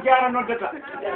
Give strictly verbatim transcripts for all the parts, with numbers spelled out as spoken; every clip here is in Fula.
Jaara noddata,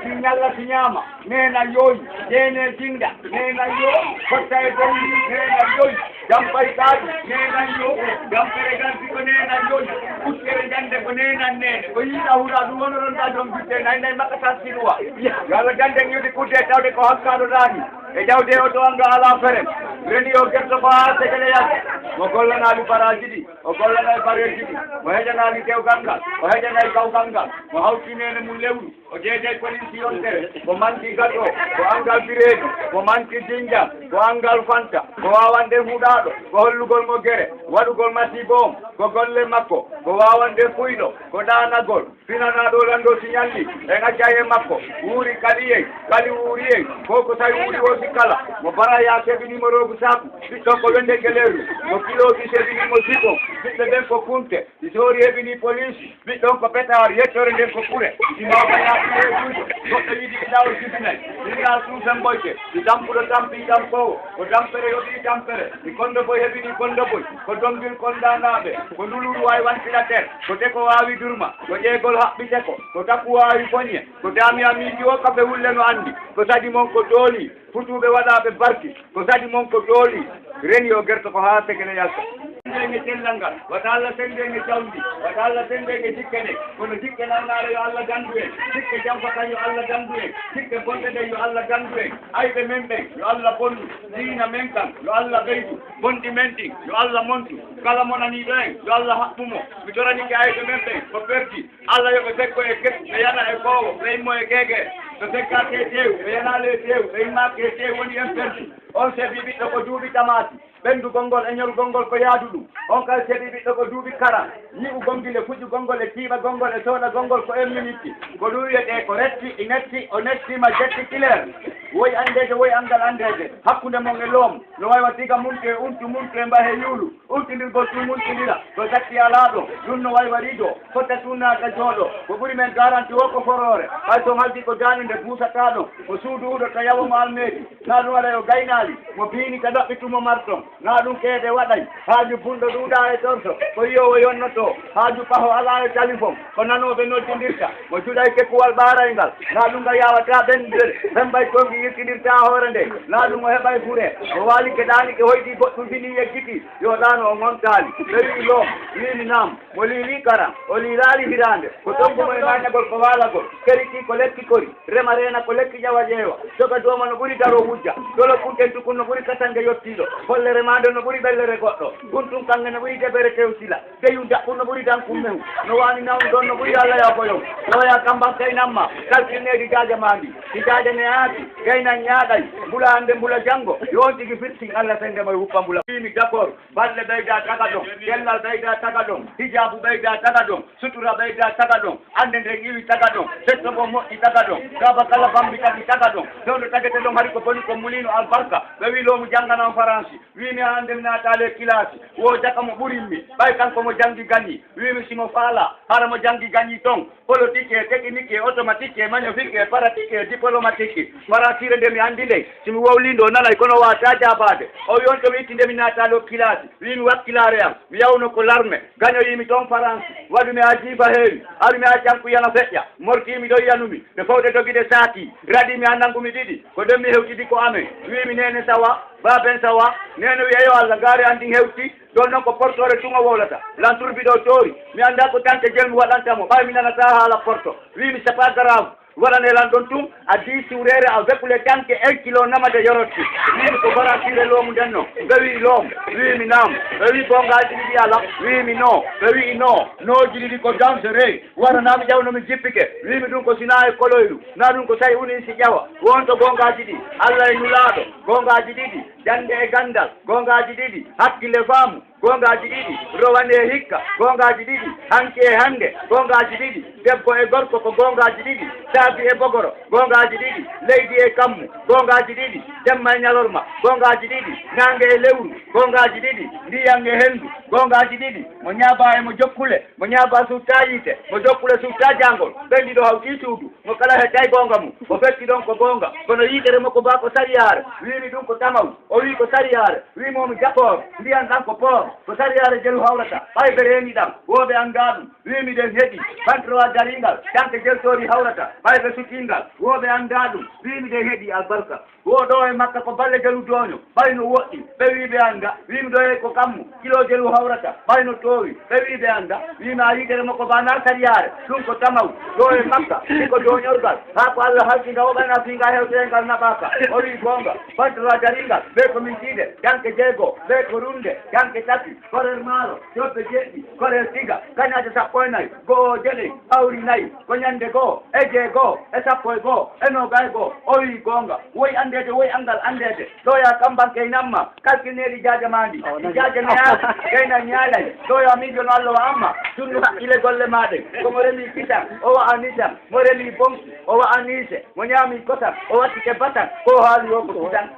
si ñalla si ñaama, neena yooyi, deene dinda, neena yooyi, fotta e dowli, neena yooyi, jampay kaaji, neena yooyi, jampere ganti ko neena yooyi, kuccere jande ko neena neene, ko yiita huɗa ɗum wono ɗon ɗa ɗon bitte, nay nay makka tan sinuwa. Yo Allah jande ñuɗi kudde tawde ko hakkaaɗo ɗaani, e jawde o ɗo anga ala fere, reni o gerto ko haa segele yalta, mo gollanaali baraaji ɗi, o gollanaali bareeji ɗi, mo heƴanaali dewgal ngal, o heƴanaali gawgal ngal, mo hawti neene mum lewru, o deeday poliisi yontere, ko manti gato, ko angal bireedi, ko manti jinja, ko angal fanta, ko waawande huɗaaɗo, ko hollugol mo gere, waɗugol masiibo on, ko golle makko, ko waawande fuyɗo, ko ɗaanagol, finanaaɗo lanndo si ñalli, en accay e makko, wuuri kali en, kali wuuri en, ko ko tawi wuuri o si kala, mo bara yaa keɓi numéro gu saaku, ɓiɗɗo ko wende geleeru, mo kilooji seɓini mo sipon, ɓiɓɓe ɓen ko kunte, si soori heɓini poliisi, ɓiɗɗon ko petaar, yettoore nden ko kure. Si mawɓe naati e duujo, goɗɗo yiɗi ɗi lawol jibinay. Ɗin laal suusan boyte, si tampuɗo tampi tampoowo, ko tampere yoɓi tampere. Si kondoboy heɓini kondoboy, ko dongil kondaanaaɓe. Ko nduluru waawi wantina ter, ko teko waawi durma, ko ƴeegol haɓɓi teko, ko taku waawi foñe, ko taami a miiji o kafe wulle no anndi, ko sadi mon ko dooli. Futuuɓe waɗaaɓe barki, ko sadi mon ko dooli, reni o gerto ko haa segene yalta. Senndeenge cellal ngal, wata Allah senndeenge jawdi, wata Allah senndeenge jikke ɗe, kono jikke nawnaare yo Allah danndu en, jikke jamfa kan yo Allah danndu en, jikke bonɗe ɗen yo Allah danndu en, ayɓe men ɓen yo Allah bonnu, diina men kan yo Allah ɓeydu, bonɗi men ɗin yo Allah montu, kala monaniiɗo en yo Allah haɓɓu mo, mi toranike ayɓe men ɓen ko perdi, Allah yo ɓe fekko e kes, ɓe yana e koowo, ɓe immo e geege, ɓe fekkake e teew, ɓe yanaali e teew, ɓe immaaki e teew, woni en perdi. On sebi ɓiɗɗo ko duuɓi tamaati, ɓenndugol ngol e ñolgol ngol ko yaadu ɗum. On kadi sebi ɓiɗɗo ko duuɓi karan, ñi'ugol ngil e fuƴugol ngol e tiiɓagol ngol e sooɗagol ngol ko en minitti. Ko ɗum wiyetee ko retti, inetti, onettima, jetti, kileer. Woy anndeede, woy anngal anndeede, hakkunde mon e loom, no waywa tiga muntu e untu muntu e mbahe yuulu. Untindirgol tun muntindira, ko gatti alaa ɗon, ɗun no waywa riido, fotta tun naata jooɗo. Ko ɓuri men garanti wo ko foroore, hay so haldi ko daande nde buusataa ɗon, ko suudu huɗo to yawa mo almeeri, na ɗun alaa yo gaynaali, mo biini ka ɗaɓɓi tun mo marton, na ɗun keede waɗay, haaju bunɗo ɗuuɗaa e torso, ko yiyoowo yonnotoo, haaju paho alaa e talifon, ko nanooɓe noddindirta, mo juɗay kekuwal ɓaarayngal, na ɗun nga yaawataa ɓennude, ɓen ɓay tongi yirtindirtaa hoore nde, na ɗun o heɓay fure, o waalike ɗaanike hoyɗii goɗɗun finii yeggitii. Yo ɗaano o ŋontaali, ɓe wi'i loom, wiimi naam, mo liilii karan, o liilaali hiraande, ko tonngu mo e maañagol ko waalagol, kerikii ko lekki kori, rema reena ko lekki ƴawa ƴeewa, joga dooma no ɓuri daro wujja, dolo kunten tukun no ɓuri katange yottiiɗo, follere maande no ɓuri ɓellere goɗɗo, guntun kaŋŋe no ɓuri debere tewtila, deyun daɓɓun no ɓuri dankun mehu, no waani nawnu ɗon no ɓuri Alla yaafoyon, no waya kamban kaynamma, kalkinneedi jaaja maandi, si jaaja ne aati, gaynan ñaaɗay, mbula hannde mbula janngo, yo on tigi firtin Alla sennde mo e wuppa mbula. Wiimi d'accord. Balle ɓeyda taga ɗon, cellal ɓeyda taga ɗon, hijaabu ɓeyda taga ɗon, sutura ɓeyda taga ɗon, annde nden iwi taga ɗon, setto ngon moƴƴi taga ɗon, kaaba kala bambi tagi taga ɗon, fewndo tagete ɗon hari ko boni ko muliino albarka, ɓe wi loomu jannganan Faransi, wiimi hannde mi naataali e kilaasi, wo jaka mo ɓurimmi, ɓay kanko mo janngi gañi, wiimi si mo faala, hara mo janngi gañi ton, politique e technique e automatique e magnifique e pratique e diplomatique, Faransiire nde mi anndi nden, si mi wowlii nde o nanay kono o waawataa jaabaade. O wi on to mi itti nde mi naataali o kilaasi, wii mi wakkilaare am, mi yawno ko larme, gañoyii mi toon Faransi, waɗu mi haa jiifa heewi, aru mi haa canku yana feƴƴa, mortii mi ɗon yanumi, ɗe fowde dogi ɗe saakii, raɗii mi haa nanngumi ɗiɗi, ko ɗon mi hewtidi ko amen, wii mi neene sawa, baaben sawa, neene wi eyo Alla ngaari an ndin hewtii, ɗon non ko portoore tun o wowlata, lan turbi ɗo toori, mi anndaa ko tante Jelmu waɗanta mo, ɓay mi nanataa haala porto, wii mi c'est pas grave. Waɗane lan ɗon tun, a dii siwreere, a wekule tanke, un kilo nama de yorotti. Wiimi ko Faransiire loomu nden non. Ɓe wi'i loom. Wiimi naam. Ɓe wi'i goongaaji ɗiɗi alaa. Wiimi non. Ɓe wi'i non. Nooji ɗiɗi ko dangereux. Wara naa mi ƴaw no mi jippike. Wiimi ɗun ko sinaa e koloylu. Naa ɗun ko tawi unii si ƴawa. Wonto goongaaji ɗi. Alla e Nulaaɗo. Goongaaji ɗiɗi. Jannde e ganndal. Goongaaji ɗiɗi. Hakkille faamu. Goongaaji ɗiɗi, rowane e hikka, goongaaji ɗiɗi, hanki e hannde, goongaaji ɗiɗi, debbo e gorko ko goongaaji ɗiɗi, saafi e bogoro, goongaaji ɗiɗi, leydi e kammu, goongaaji ɗiɗi, jemma e ñalorma, goongaaji ɗiɗi, naange e lewru, goongaaji ɗiɗi, ndiyan e henndu, goongaaji ɗiɗi, mo ñaabaa e mo jokkule, mo ñaabaa suuttaa yiite, mo jokkule suuttaa jaangol, ɓen ɗiɗo hawtii suudu, mo kala heɗtay goonga mun, o fetti ɗon ko goonga, kono yiitere makko baa ko sariyaare, wiimi ɗun ko tamaw, o wii ko sariyaare, wii mo mi d'accord, ndiyan ɗan ko poor, Ko sariyaare jelu hawrata, ɓay ɓe reeni ɗam, wooɓe anndaa ɗum, wiimi ɗen heɗi, bantrowa daringal, danke jeltoori hawrata, ɓay ɓe sutii ngal, wooɓe anndaa ɗum, wiimi ɗen heɗi albarka. Wo ɗo e makka ko balle jelu dooño, ɓay no woɗɗi, ɓe wii ɓe annda, wiimi ɗo e ko kammu, kilo jelu hawrata, ɓay no toowi, ɓe wii ɓe annda, wiimi a yitere mo ko banaa sariyaare, ɗum ko tamaw, ɗo e makka, ɗi ko dooñorgal, haa ko Allah halki nga o ɓayna fii nga hewtoyengal naɓaaka, o wii goonga, bantrowa daringal, ɓe ko min tiiɗe, danke jeego, ɓe ko runde, danke tati, korer maaro, joppe jeɗɗi, korer tiga, kañaaje sappo e nayi, go'o jeɗey, awri nayi, ko ñande go'o, e jeego, e sappo e go'o, e nooga e go'o, o wii goonga, woy anndeede, woy anngal anndeede, ɗo yaa kamban keynamma, kalkineeɗi jaaja maa ndi, jaaja neyaaka, keyna ñaalay, ɗo yaa miijo no Allah wa amma, sunnu haqqile golle maa ɗen, ko mo remi kisan, o wa'ani tan, mo remi bonki, o wa'ani se, mo ñaami kosan, o wattike batan, ko o haali o ko kisan.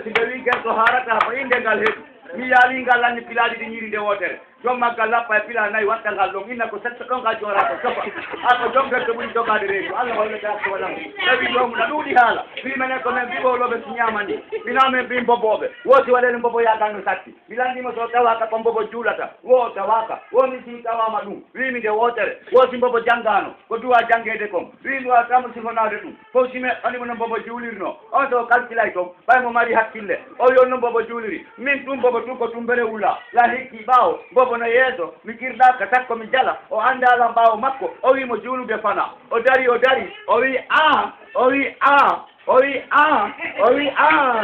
Si ɓe wii gerto haarata ko innde ngal heɓi. Mi yaalii ngal lanni pilaaji ɗi ñiiri nde wootere. Joom maggal lappa e pilaa nayi watta ngal ɗon. Inna ko setto ɗon ngal joora ko cofa. A ko joom gerto ɓuri jogaade reedu. Allah hollete hakko waɗa mo. Tawi ɗo mum na ɗuuɗi haala. Fii menen ko men biɓowloɓe si ñaamani. Ina men mbi mbobooɓe. Wooti waɗeede mbobo yaagal no satti. Mi lanndii mo so tawaaka ko mbobo juulata. Wo tawaaka. Wo mi si tawaama ɗum. Wiimi nde wootere. Wooti mbobo janngaano. Ko duwaa janngeede kon. Wiimi wa kamo sifonaade ɗum. Fof si men ani mo no mbobo juulirnoo. On so kalkilay ton. Ɓay mo mari hakkille, o wi on no mbobo juuliri. Min ɗum mbobo tun ko tumbere wula. La hikki ɓaawo, mbobo no yeeso, mi kirɗaaka takko mi jala. O anndaa lan ɓaawo makko, o wi mo juulude fana. O dari, o dari, o wi aa, o wi aa, o wi aa, o wi aa.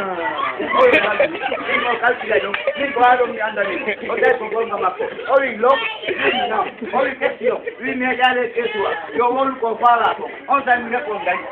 Min o kalkilay ɗum, min ko haa ɗon mi anndani. O tawi ko goonga makko. O wi lo, min nam. O wi question, wi mi heƴaale kesuwa. Yo wolu ko faalaa ko. On tan mi neɗɗo on dañi.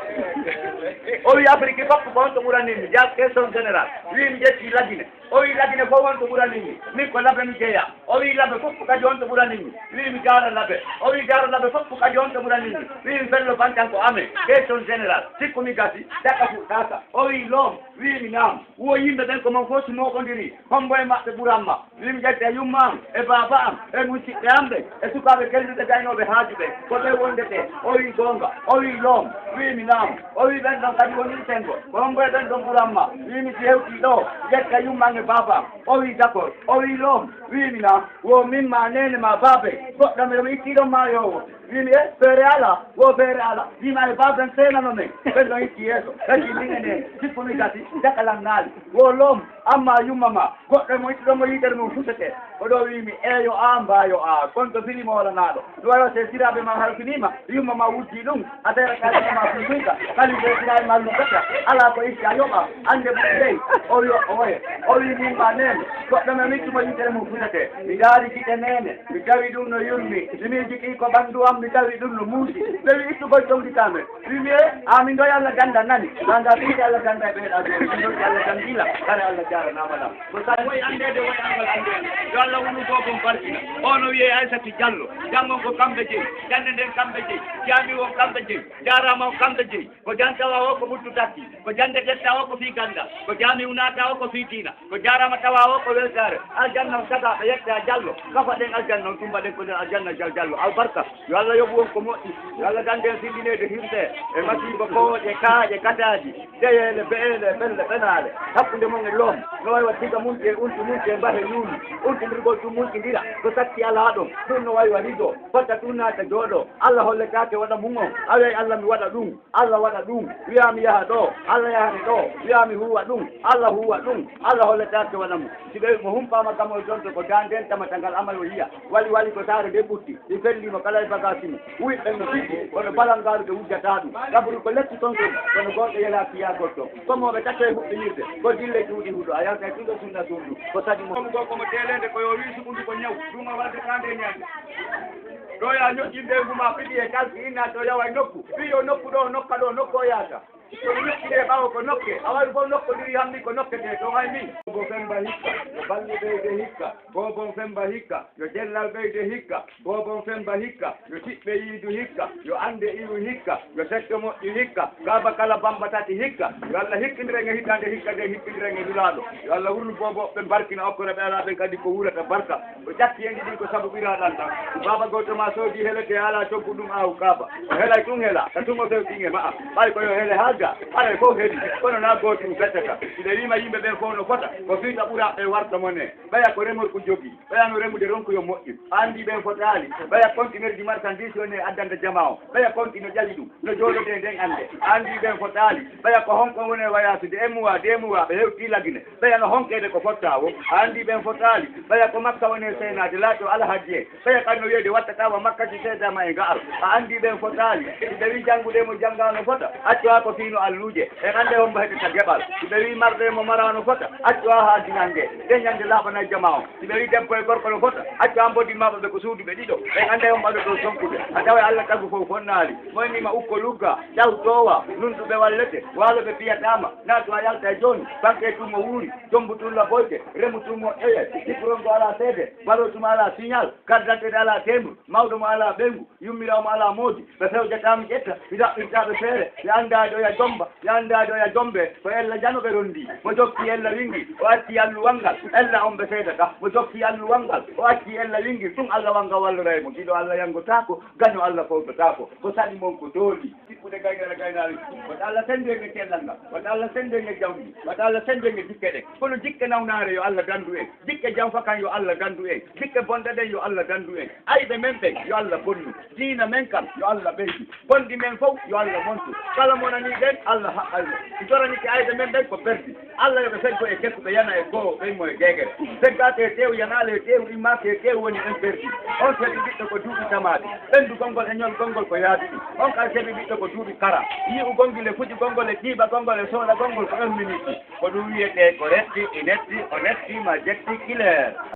O wi Afrique fof ko on to ɓurani mi. Jaa question général. Wi mi ƴetti Lagine. O wi Lagine fof on to ɓurani mi. Min ko Labe mi jeya. O wi Labe fof kadi on to ɓurani mi. Wi mi Jaara Labe. O wi Jaara Labe fof kadi on to ɓurani mi. Wi mi Bello Bantan ko amen. Question général. Sikku mi gasi. Daka fuɗɗaaka. O wi loom. Wi mi naam. Wo yimɓe ɓen ko mon fof si mooɓondiri. Hombo e maɓɓe ɓuran ma. Min ƴetta yumma am, e baaba am, e musidɓe am ɓen, e sukaaɓe kelduɓe gaynooɓe haaju ɓen. Ko ɓe wondete, o wi goonga, o wi loom, wi mi naam. O wi ɓen ɗon kadi woni senngo. Ko hombo e ɓen ɗon ɓuran ma? Wi mi si hewtii ɗo, ƴetta yumma am e baaba am. O wi d'accord, o wi loom, wi mi naam. Wo min ma neene ma baabe, goɗɗo mi ɗo mi ittii ɗon maayoowo. Wiimi e feere alaa, wo feere alaa. Wiimi ay baaben seenano men. Ɓen ɗon itti yeeso. Kadi min enen, sikku mi gasi, dakalan naali. Wo loom, amma yumma ma, goɗɗo mo ittuɗo mo yitere mum fusete. O ɗo wiimi, eeyo aa, mbaayo aa, gonɗo fili mo walanaaɗo. Ɗum waɗa se siraaɓe ma halfiniima, yumma ma wuddi ɗum, a tawra kadi ma fulfuyka, kadi se siraaɓe ma lukkata, alaa ko itti a yoɓa, annde ɓuri ley. O wi o oye, o wi min ma neen, goɗɗo men ittu mo yitere mum fusete. Mi daari gite neene. Mi tawi ɗum no yurmi, si miiji ɗi ko ɓanndu am, mi tawi ɗum no muusi. Ɓe wi ittugol jomɗi ka men. Wi mi e, a min ɗo Yalla gannda nani. Maa ngaa piide Yalla gannda e ɓeeɗa ɓe, min ɗo Yalla ganndila, kare Yalla jaaranaama lam. Ko sani woy anndeede, woy anngal anndeede. Yo Alla wonu gooto on barkina. O no wiyee Aysatu Jallo. Janngon ko kamɓe jeyi. Jannde nden kamɓe jeyi. Jaami on kamɓe jeyi. Jaaraama on kamɓe jeyi. Ko jan tawa o ko ɓuttu takki. Ko jannde ƴetta o ko fii gannda. Ko jaami unaata o ko fii diina. Ko jaaraama tawa o ko weltaare. Aljanna on tagaa ɓe yetta Jallo. Kafa ɗen aljanna on tumba ɗen ko nder aljanna Jal Jallo. Albarka. Yo Alla yoɓu on ko moƴƴi. Yo Alla dande en sindineede hirse. E masiiba kooƴe, kaaƴe, kataaji. Deyeele, be'eele, ɓelle, ɓenaale. Hakkunde mon e loom. No waywa diga munti e untu munti e mbahe ñuuli. Untindirgol tun muntindiraa. Ko satti alaa ɗon. Tun no waywa rido. Fotta tun naata jooɗoo. Alla holletaake waɗa mum on. Awey Alla mi waɗa ɗum. Alla waɗa ɗum, wi'a mi yaha ɗo, Alla yahani ɗo, wi'a mi huuwa ɗum, Alla huuwa ɗum, Alla holletaake waɗa mo. Si ɓe mo humpaama kam o jonto ko daanden tamata ngal amay o yiya. Wali wali ko saare nde ɓutti, ɗi felli mo kala e bagaasi mum. Uwi ɓen no fiji, kono balangaaru ɓe wujjataa ɗum. Kaburu ko lekki ton ton, kono gooto yelaa fiyagol ton. Komo ɓe tato e huɓɓinirde, ko dille cuuɗi huɗo, a yaltay tuɗo sunna sundu. Ko sadi mo. Komo ko komo teelende ko yo wii suɓundu ko ñaw, ɗum o walde kande ñande. Ɗo ya ñoƴƴinde ngu ma piɗi e kalki inna to yawa e nokku. Fii yo nokku ɗo nokka ɗo nokku o yaata. Kono ñoƴƴinde ɓaawo ko nokke. A waɗi fof nokkodiri hammi ko nokkete to hay min. Bobo Femba hikka. Yo balɗe ɓeyde hikka. Bobo Femba hikka. Yo jellal ɓeyde hikka. Bobo Femba hikka. Yo tiɓɓe yiidu hikka. Yo annde iwu hikka. Yo setto moƴƴu hikka. Kaaba kala bamba tati hikka. Yo Allah hikkindiren e hitaande hikka nde hikkindiren e Nulaaɗo. Yo Allah wurnu bobo ɓe barkina okkora ɓe alaa ɓen kadi ko wuurata barka. Ko ƴakki en ɗin ko sabu ɓiraaɗan tan. Ko baaba gooto ma soodi helete alaa coggu ɗum aawu kaaba. O helay tun hela. Ka tun o fewti e ma'a. Ɓay ko yo hele haa Haray fof heedi, kono na gootum feccata. Hiɗa wiima yimɓe ɓen fof no fota, ko fii ka ɓuraa ɓe warta mo ne. Ɓaya ko remorku jogii, ɓaya no remude ronku yo moƴƴu. A anndi ɓen fotaali, ɓaya kontinerji marchandise woni e addande jamaa o. Ɓaya konti no ƴawi ɗum, no jooɗodee nden annde. A anndi ɓen fotaali, ɓaya ko honko woni e wayaasude un mois, deux mois, ɓe hewtii Lagine. Ɓeya no honkeede ko fotta wo. A anndi ɓen fotaali. Ɓeya ko Makka woni e seenaade, laatoo alhaji en. Ɓeya kadi no wiyeede wattataa wa Makka si seedaama e nga'al. A anndi ɓen fotaali. Si ɓe wii janngude mo janngaa no fota, accu haa ko fii no alluuje. En annday hombo heɓata geɓal. Si ɓe wii marde mo maraa no fota, accu haa haaldinannge. Nden ñande laaɓanay jamaa on. Si ɓe wii debbo e gorko no fota, accu haa mboddi maɓɓe ɓe ko suudu ɓe ɗiɗo. En annday hombo aɗo ɗo sonkude. A tawa Alla tagu fof fonnaali. Mo en wiima ukko lugga, ƴaw toowa, nunɗuɓe wallete, waalo ɓe piyataama. Naatu a yalta e jooni, banke e tummo wuuri, jombu tulla boyde, remu tummo ƴeewe, diplôme mo alaa seede, ballot mo alaa signal, carte d'identité alaa timbre, mawɗo mo alaa ɓeyngu, yummiraawo mo alaa moodi, ɓe fewjataama ƴetta, ɓe ɗaɓɓirtaaɓe feere, ɓe anndaa ɗo ya jomba, ɓe anndaa ɗo ya jombe, ko ella jano ɓe rondi, mo jokki ella wingi, o acci alluwal ngal, ella on ɓe seedata, mo jokki alluwal ngal, o acci ella wingi, ɗum Alla wanga walloray mo, giɗo Alla yangotaako, gaño Alla fowtotaako, ko saɗi mon ko tooli. Sikkude gaynare gaynaari. Wata Allah senndu en e cellal ngal. Wata Allah senndu en e jawdi. Wata Allah senndu en e jikke ɗen. Kono jikke nawnaare yo Allah danndu en. Jikke janfa kan yo Allah danndu en. Jikke bonɗe ɗen yo Allah danndu en. Ayɓe men ɓen yo Allah bonnu. Diina men kan yo Allah ɓeydu. Bonɗi men fof yo Allah montu. Kala mo nanii ɗen Allah haɓɓay mo. Si toranike ayɓe men ɓen ko perdi. Allah yo ɓe feggo e keku ɓe yana e goo ɓeymo e geegere. Feggaaka e teewu yanaali e teewu immaaka e teewu woni en perdi. On heɓi ɓiɗɗo ko duuɓi tamaati. Ɓenndugol ngol e ñolgol ngol ko yaaduɗi. On kadi heɓi ɓiɗɗo ko duuɓi kara. Yi'ugol ngol e fuɗigol ngol e qiiɓagol ngol e soolagol ngol ko on miniti. Ko ɗum wiyetee ko retti, inetti, onetti, ma jetti, kileer.